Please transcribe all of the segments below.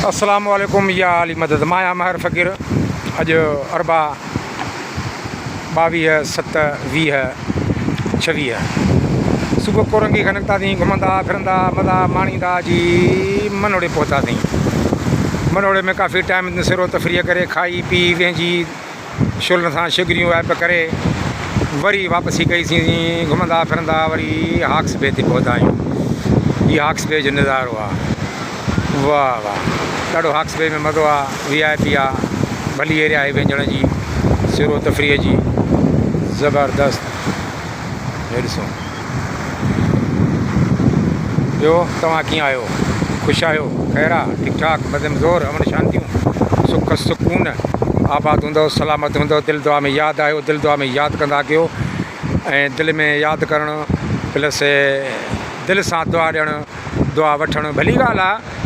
السلام عليڪم يا علي مدد مان آهيان مهر فقير اڄ اربع 22 7 20 26 صبح ڪورنگي کان نڪتاسين گهمندا ڦرندا مزا ماڻيندا جي منوڙي پهتاسين منوڙي ۾ ڪافي ٽائيم سيرو تفريح ڪري کائي پي وهنجي شعلن سان شگريون وائپ ڪري وري واپسي ڪئي سين گهمندا ڦرندا وري هاڪس بي تي پهتا آهيون. هي هاڪس بي جو نظارو آ. واهه واهه ڏاڍو هاڪس بي ۾ مزو آ وي آء پي آ ڀلي ايريا آهي وينجڻ جي سير و تفريح جي زبردست هي ڏسو. ٻيو توهان ڪيئن آهيو؟ خوش آهيو؟ خير آ؟ ٺيڪ ٺاڪ؟ مزي ۾ زور؟ امن شانتيون؟ سک سڪون؟ آباد هوندؤ سلامت هوندؤ دل دعا ۾ ياد آهيو دل دعا ۾ ياد ڪندا ڪيو ۽ دل ۾ ياد ڪرڻ پلس دل سان دعا ڏيڻ دعا وٺڻ ڀلي ڳالهه آ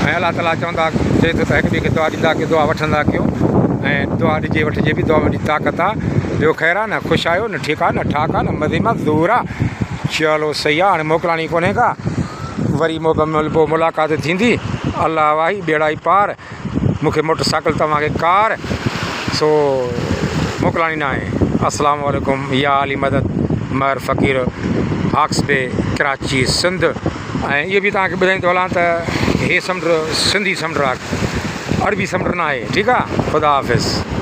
۽ الله تعالي چوندا چئي ٿو ته هڪ ٻئي کي دعا ڏيندا ڪيو دعا وٺندا ڪيو ۽ دعا ڏجي وٺجي به دعا ۾ وڏي طاقت آ ٻيو خير آ نه خوش آهيو نه ٺيڪ آ نه ٺاڪ آ نه مزي مان زور آ چلو صحيح آ هاڻي موڪلاڻي ڪونهي ڪا وري ملبو ملاقات ٿيندي الله واهي ٻيڙا ئي پار مون کي موٽر سائيڪل توهان کي ڪار سو موڪلاڻي نه آهي السلام عليڪم يا علي مدد مهر فقير هاڪس بي ڪراچي سنڌ ۽ اهو به توهان کي ٻڌائيندو هلان ته هي سمنڊ سنڌي سمنڊ آهي عربي سمنڊ نه آهي ٺيڪ آهي خدا حافظ.